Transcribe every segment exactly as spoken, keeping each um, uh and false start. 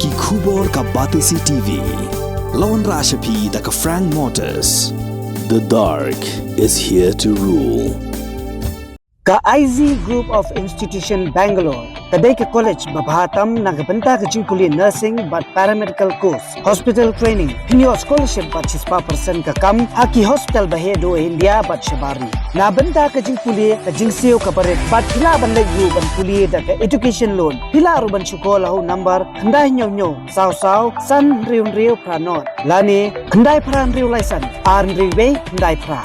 Ki khubor ka Batesi T V. La wanrah sha phi da ka Frank Motors. The dark is here to rule. Ka I Z Group of Institution Bangalore ka dei ka college ba bha tam na ka bynta ka jingpule nursing bad paramedical course, hospital training, pynïoh scholarship bad shispah percent ka kam ha ki hospital ba heh duh India bad shabar ri. Na bynta ka jingpule, ka jingsiew kaba rit bad phi lah ban leit ruh ban pule da ka education loan. Phi lah ruh ban shu call ha u number khyndai hynñiew hynñiew saw saw san hynriew hynriew phra nod lane khyndai phra hynriew lai san ar hynriew wei khyndai phra.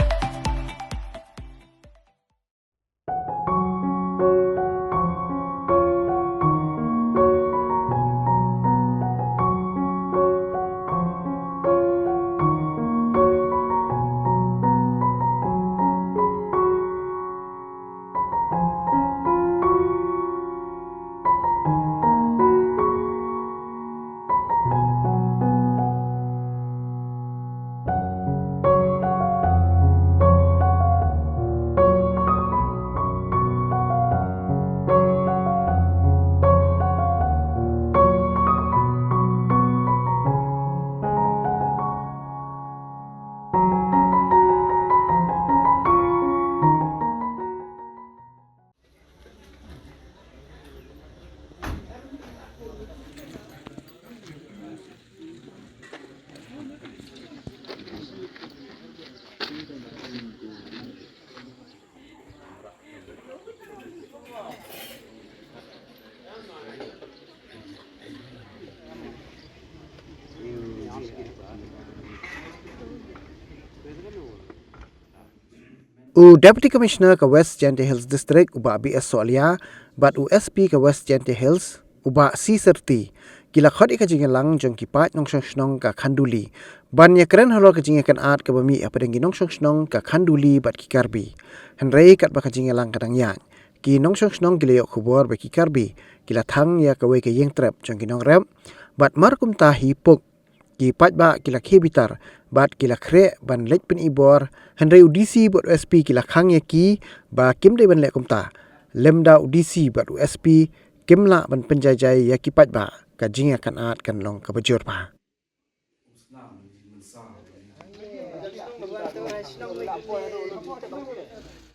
U Deputy Commissioner ka West Jaintia Hills District, u Bah B S Sohliya, bad u S P ka West Jaintia Hills, u Bah C Serti, ki la khot ïa ka jingïalang jong ki paid nongshong shnong ka Khanduli ban ïakren halor ka jingïakynad kaba mih hapdeng ki nongshong shnong ka Khanduli bad ki Karbi. Hynrei katba ka jingïalang ka dang ïaid, ki nongshong shnong ki la ïoh khubor ba ki Karbi ki la thang ïa kawei ka ïing trep jong ki nongrep bad mar kumta hi puk. Ki paidbah ki la khie bitar bad ki la khreh ban leit pynibor, hynrei u D C bad u S P ki la khang ïa ki ba kim dei ban leh kumta. Lymda u D C bad u S P kim lah ban pynjaijai ïa ki paidbah, ka jingïakynad kan long kaba jur bha.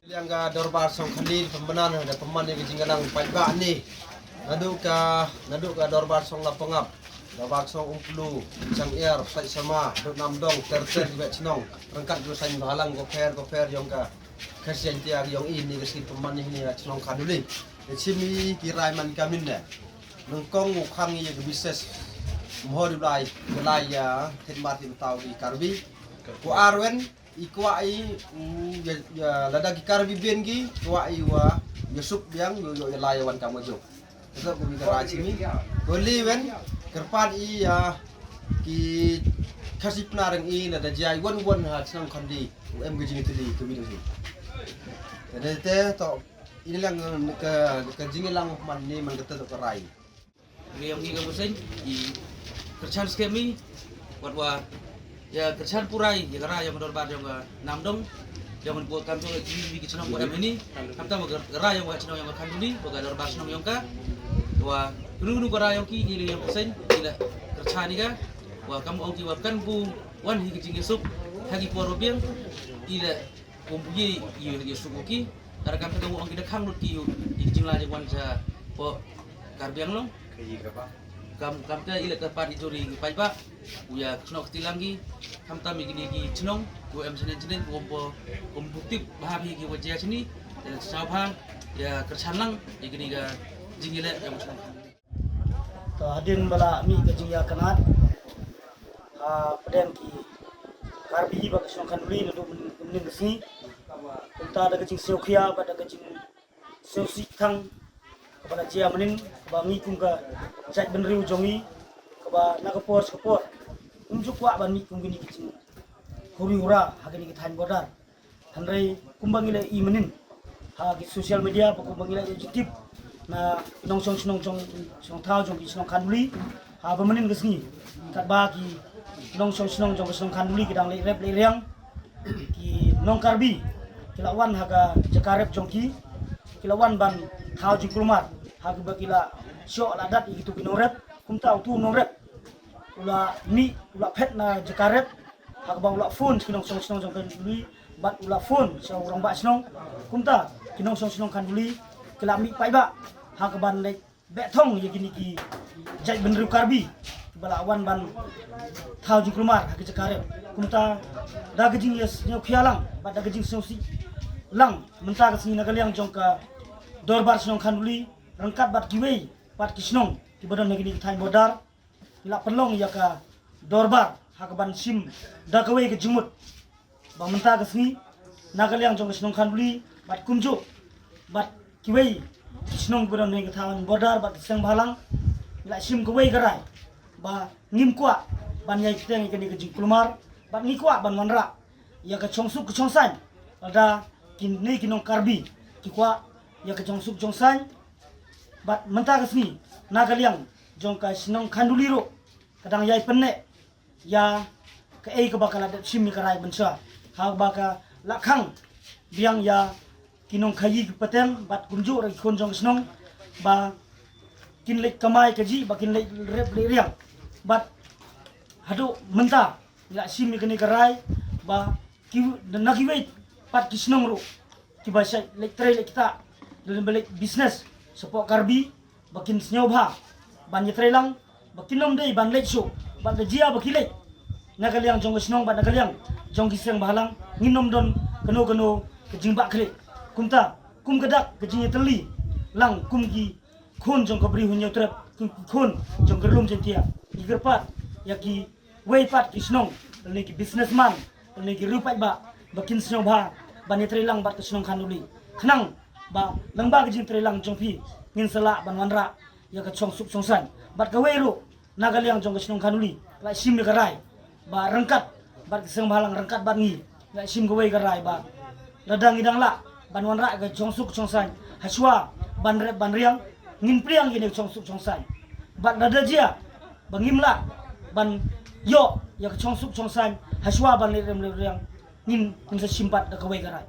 Liang ka dorbar shnong Khanduli pynbna na da pynman ïa ka jingïalang paidbah ni. Naduh ka, naduh ka dorbar shnong Lapangap, dorbar shnong Umplu, Changïar, Saitsama, Dut Namdong, ter ter ki bad shnong, ryngkat ki saiñ bahalang ko pher ko pher ïong ka Khasi Jaiñtia ïong i ni ka shnong pynman ni ka shnong Khanduli. Ka shim i ki rai man ka mynne. Nyngkong u khang ïa ka bises mhor u lai, u lai ïa thit mar thit tau ki Karbi. Ko arwen i kwah i u ïa, ïa lada ki Karbi biang ki kwah i wa ïa suk biang ïa, ïa, ïa lai wan kam ïa jok. Ka dok ka bi ka rai simi. Ko liwen kyrpad i ïa ki Khasi Pnar i lada jia i wan wan ha shnong Khanduli u em ka jingtylli ka bi dong. Te te to i lang ka, ka jingïalang man ni man ka te to ka rai. Ngi ïong ngi ka museng i kyrchan skhem i wat wa ïa kyrchan purai ïa ka rai ïong ka dorbar ïong ka Namdong ïong ka kam jong i ki chnong ko em ni kam tam ka rai ïong ka chnong ïong ka Khanduli ko ka dorbar chnong ïong ka wa kunu kunu ka rai ïong ki i ïong ka seng i la kyrchan i ka wa kam ong ki wa kan ku wan hi ki jingïasuk ha ki por biang i la Kum phi ïa ïa suk ki. Kar kam ka ong ki da khang lut ki ïa ki jinglai jingwan sha po Karbi Anglong. Kam kam ka ila ka pat i juri ki paidbah. U ïa shnong kti lang ki. Kam tam ïa kini ki chnong ku em senen senen ku po kum buk tip bha phi ki wajia sini. Ïa sha bha ïa kyrchan lang ïa kini ka jingïaleh ïa u shnong. To hadien ba la mih ka jingïakynad ha pdeng ki Karbi bad ka shnong Khanduli naduh mynnin ka sngi. Kumta da ka jingsngewkhia bad da ka jingsngewsih thang kaba la jia mynnin kaba ngi kum ka jaitbynriew jong ngi kaba na ka por sha ka por ym ju kwah ban mih kum kine ki jinghuri hura ha kine ki thaiñ border. Hynrei kumba ngi la i mynnin ha ki social media ba kumba ngi la i jingtip na ki nongshong shnong jong shnong thaw jong ki shnong Khanduli ha ba mynnin ka sngi katba ki nongshong shnong jong ka shnong Khanduli ki dang leh rep leh riang ki nong Karbi ki la wan ha ka jaka rep jong ki ki la wan ban thaw jingkulmar ha kiba ki la shoh la dat ïa kitu ki nongrep. Kumta utu u nongrep u la mih, u la phet na jaka rep, ha kaba u la phone sha ki nongshong shnong jong ka Khanduli bad u la phone sha u rangbah shnong. Kumta ki nongshong shnong Khanduli ki la mih paidbah ha kaban leit beh thong ïa kine ki jaitbynriew Karbi kiba la wan ban thaw jingkulmar ha ki jaka rep. Kumta da ka jingïasngewkhia lang bad da ka jingsngewsih lang, mynta ka sngi na ka liang jong ka dorbar shnong Khanduli ryngkat bad kiwei pat ki shnong kiba don ha kine ki thaiñ border, ngi la pynlong ïa ka dorbar ha kaban shim da kawei ka jingmut ba mynta ka sngi na ka liang jong ka shnong Khanduli bad kumjuh bad kiwei ki shnong kiba don ha kine ki thaiñ border bad ki seng bhalang, ngi la shim kawei ka rai ba ngim kwah ban ïai kyrteng ïa kane ka jingkulmar bad ngi kwah ban wanrah ïa ka shongsuk ka shongsaiñ. Lada kine ki nong Karbi ki kwah ïa ka shongsuk shongsaiñ, bad mynta ka sngi na ka liang jong ka shnong Khanduli ruh ka dang ïai pynneh ïa kaei kaba ka la dep shim ïa ka rai mynshuwa, ha kaba ka la khang biang ïa ki nongkhaïi ki pateng bad kumjuh ruh ki khun jong ka shnong ba kin leit kamai kajih, ba kin leit rep leit riang. Bad haduh mynta ngi la shim ïa kane ka rai ba ki, na kiwei pat ki shnong ruh kiba shait leit trei leit ktah, lane ba leit business shapoh Karbi, ba kin sngewbha ban ïatrei lang, ba kin ym dei ban leit shuh, bad da jia ba ki leit na ka liang jong ka shnong bad na ka liang jong ki seng bhalang, ngin ym don kano kano ka jingbakla. Kumta kum ka dak ka jingïatylli lang kum ki khun jong ka Bri Hynñiewtrep, kum ki khun jong ka Ri Lum Jaiñtia, ngi kyrpad ïa kiwei pat ki shnong, lane ki businessman, lane ki riew paidbah, ba kin sngewbha ban ïatrei lang bad ka shnong Khanduli, khnang ba lyngba ka jingtrei lang jong phi ngin sa lah ban wanrah ïa ka shongsuk shongsaiñ. Bad kawei ruh na ka liang jong ka shnong Khanduli la shim ïa ka rai ba ryngkat bad ki seng bhalang, ryngkat bad ngi la shim kawei ka rai ba lada ngi dang lah ban wanrah ka shongsuk shongsaiñ hashwa ban rep ban riang, ngin pdiang ïa kane ka shongsuk shongsaiñ. Bad lada jia ba ngim lah ban ïoh ïa ka shongsuk shongsaiñ hashwa ban leit rep leit riang, ngin, ngin sa shim pat da kawei ka rai.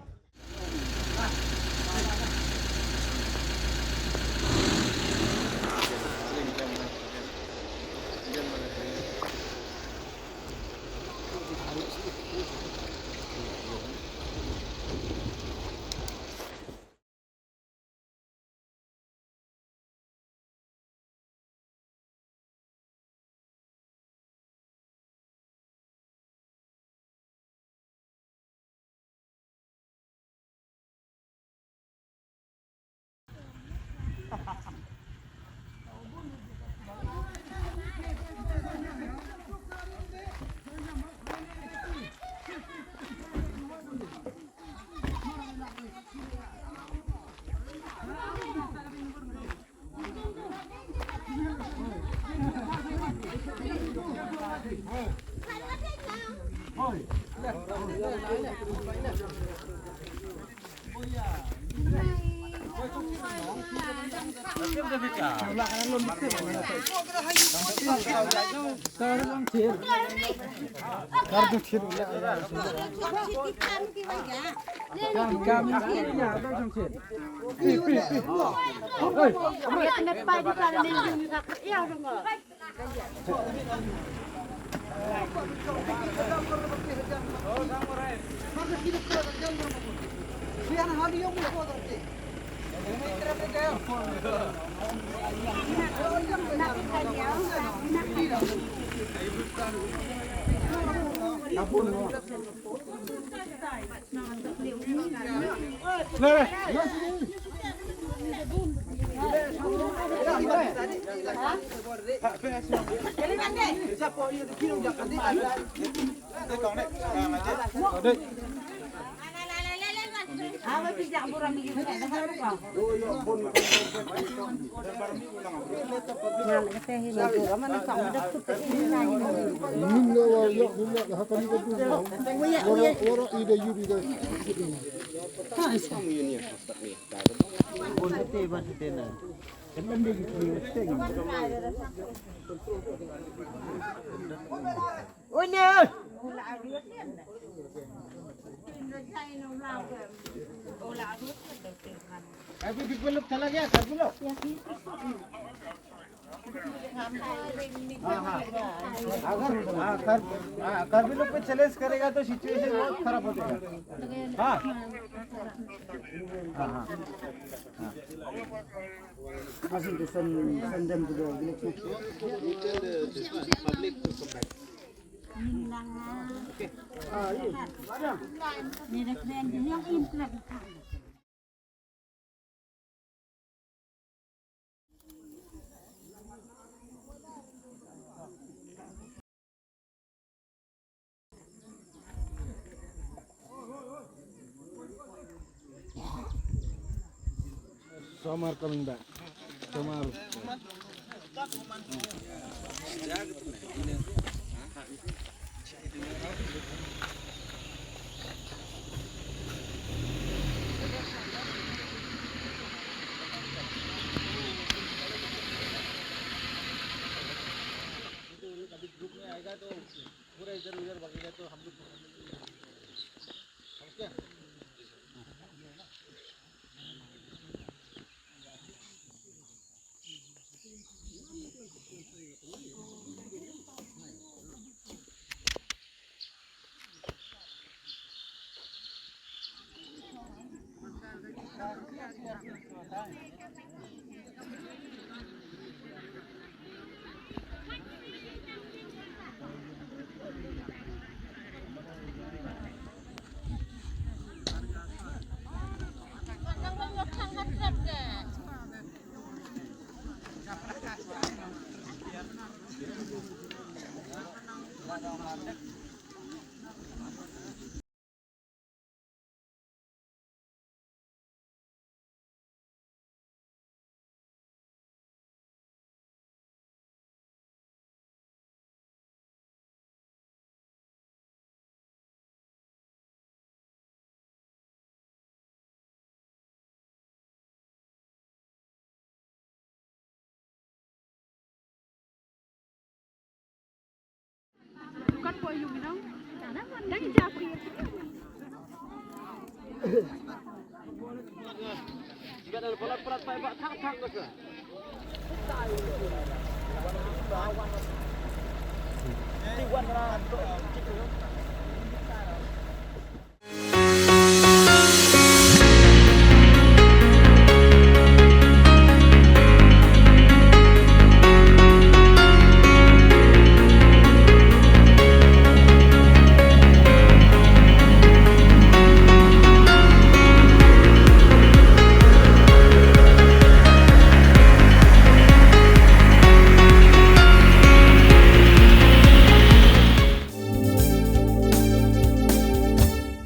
हाँ, हाँ। अगर, हाँ, कर, हाँ, कार्बी लोग पे चैलेंज करेगा तो सिचुएशन बहुत खराब हो जाएगा। हाँ। हाँ, हाँ। Asking to send, send them to the village next year. You tell the, this one, public to come back. Okay. Ah, yeah. Some are coming back. Some are. अभी ग्रुप में आएगा तो पूरा इधर उधर भागेगा तो हम लोग समझ गया?